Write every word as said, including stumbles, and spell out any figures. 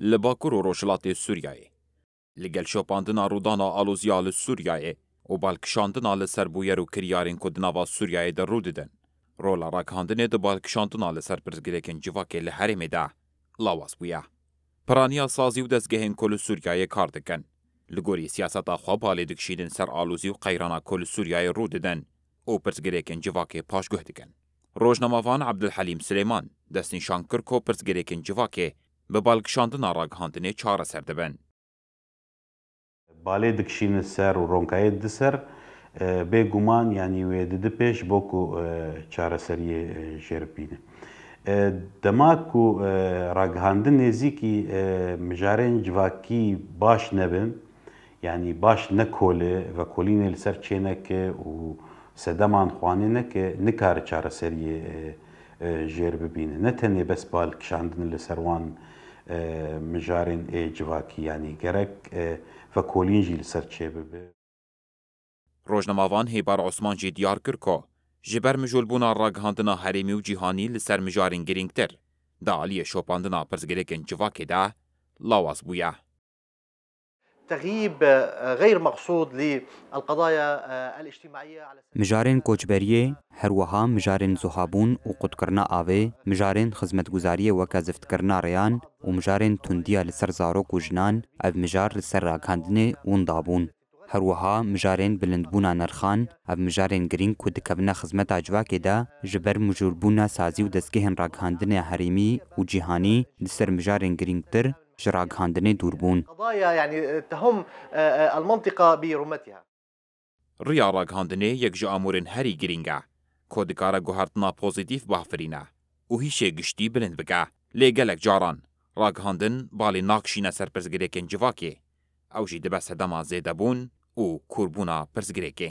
li Bakur û Rojhilatê Sûriyeyê. Li gel şopandina rûdana aloziya li Sûriyeyê û balkişandina li ser bûyer û kiryarên ku di nava Sûriyeyê de rû didin, rola ragihandinê di balkişandina li ser pirsgirêkên civakê li herêmê de lawaz bûye. Piraniya sazî û dezgehên ku li Sûriyeyê kar dikin, li gorî siyaseta xwe balê dikişînin ser alozî û qeyrana ku li Sûriyeyê rû didin û pirsgirêkên civakê paşguh dikin. Rojnamevan Ebdulhelîm Silêman destnîşan kir ku pirsgirêkên civakê bi balkişandina ragihandinê çareser dibin. Balê dikişîne ser û ronkayê dide ser, e, bêguman, yanî wê dide pêş bo ku, e, çareseriyê, e, jêr bibîne. E, dema ku, e, ragihandin nêzîkî, e, mijarên civakî baş nebin, yanî baş nekole, vekolînê li ser çêneke û sedeman xwanê neke, nikare çareseriyê, e, e, jêr bibîne. Ne tenê bes balkişandin li ser wan, e, mijarên ê civakî, yanî gerek, e, vekolîn jî li ser çêbibe. Rojnamevan Hêbar Osman jî diyar kir ku ji ber mijûlbûna ragihandina herêmî û cîhanî li ser mijarên girîngtir, di aliyê şopandina pirsgirêkên civakê de lawaz bûye. تغييب، آه، غير مقصود للقضايا، آه، الاجتماعية على سبيل Mijarên koçberiyê, her wiha mijarên zuhabûn û qutkirina avê, mijarên xizmetguzariyê weke ziftkirina rêyan û mijarên tundiya li ser zarok û jinan, ev mijar li ser ragihandinê winda bûn. Her wiha mijarên bilindbûna nirxan, ev mijarên girîng ku dikevine xizmeta civakê de, ji ber mijûlbûna sazî û dezgehên ragihandinê herêmî û cîhanî di ser mijarên girîngtir ji ragihandinê dûr bûn. قضايا يعني تهم، آه، آه، المنطقة برمتها. Riya ragihandinê yek ji amûrên herî girîng e, ku dikare guhertina pozîtîf bafirîne û hîşê giştî bilind bike. Lê gelek caran ragihandin balê nakişîne ser pirsgirêkên civakê. Ew jî dibe sedema zêdebûn û kûrbûna pirsgirêkê.